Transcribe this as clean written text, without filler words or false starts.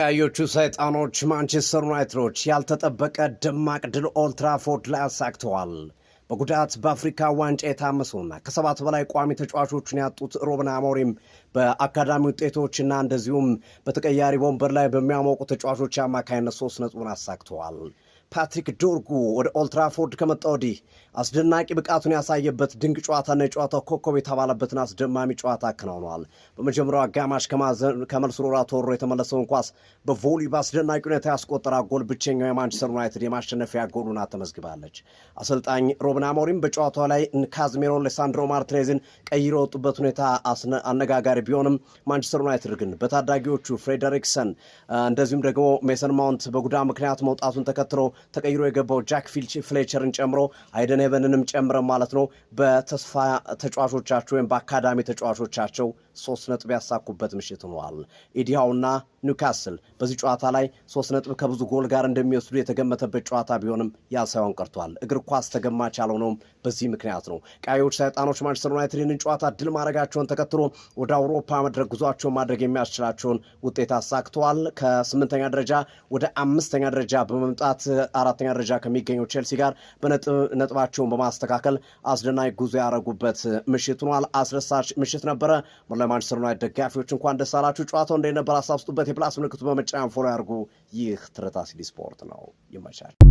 ቀዮቹ ሰይጣኖች ማንቸስተር ዩናይትዶች ያልተጠበቀ ደማቅ ድል ኦልትራፎርድ ላይ አሳክተዋል። በጉዳት በአፍሪካ ዋንጫ የታመሰውና ከ7 በላይ ቋሚ ተጫዋቾችን ያጡት ሩበን አሞሪም በአካዳሚ ውጤቶችና እንደዚሁም በተቀያሪ ወንበር ላይ በሚያሞቁ ተጫዋቾች አማካይነት 3 ነጥቡን አሳክተዋል። ፓትሪክ ዶርጉ ወደ ኦልትራፎርድ ከመጣ ወዲህ አስደናቂ ብቃቱን ያሳየበት ድንቅ ጨዋታና የጨዋታው ኮከብ የተባለበትን አስደማሚ ጨዋታ አከናውኗል። በመጀመሪያው አጋማሽ ከመልስ ሮራ ተወሮ የተመለሰውን ኳስ በ volley በአስደናቂ ሁኔታ ያስቆጠራት ጎል ብቸኛው የማንቸስተር ዩናይትድ የማሸነፊያ ጎሉና ተመዝግባለች። አሰልጣኝ ሩበን አሞሪም በጨዋታው ላይ ካዝሜሮን፣ ሊሳንድሮ ማርቲኔዝን ቀይሮ የወጡበት ሁኔታ አነጋጋሪ ቢሆንም ማንቸስተር ዩናይትድ ግን በታዳጊዎቹ ፍሬደሪክሰን እንደዚሁም ደግሞ ሜሰን ማውንት በጉዳት ምክንያት መውጣቱን ተከትሎ ተቀይሮ የገባው ጃክ ፍሌቸርን ጨምሮ አይደን ሄቨንንም ጨምረን ማለት ነው በተስፋ ተጫዋቾቻቸው ወይም በአካዳሚ ተጫዋቾቻቸው 3 ነጥብ ያሳኩበት ምሽት ሆኗል። ኤዲ ሃውና ኒውካስል በዚህ ጨዋታ ላይ 3 ነጥብ ከብዙ ጎል ጋር እንደሚወስዱ የተገመተበት ጨዋታ ቢሆንም ያ ሳይሆን ቀርቷል። እግር ኳስ ተገማች ያልሆነውም በዚህ ምክንያት ነው። ቀያዮች ሰይጣኖች ማንቸስተር ዩናይትድ ይህንን ጨዋታ ድል ማድረጋቸውን ተከትሎ ወደ አውሮፓ መድረክ ጉዟቸውን ማድረግ የሚያስችላቸውን ውጤት አሳክተዋል። ከስምንተኛ ደረጃ ወደ አምስተኛ ደረጃ በመምጣት አራተኛ ደረጃ ከሚገኘው ቼልሲ ጋር በነጥባቸውን በማስተካከል አስደናቂ ጉዞ ያደረጉበት ምሽት ሆኗል። አስደሳች ምሽት ነበረ። ለማንቸስተር ዩናይትድ ደጋፊዎች እንኳን ደስ አላችሁ። ጨዋታው እንደነበር ሀሳብ ስጡበት። የ plus ምልክቱ በመጫን follow ያድርጉ። ይህ ትርታ ሲቲ ስፖርት ነው። ይመቻል።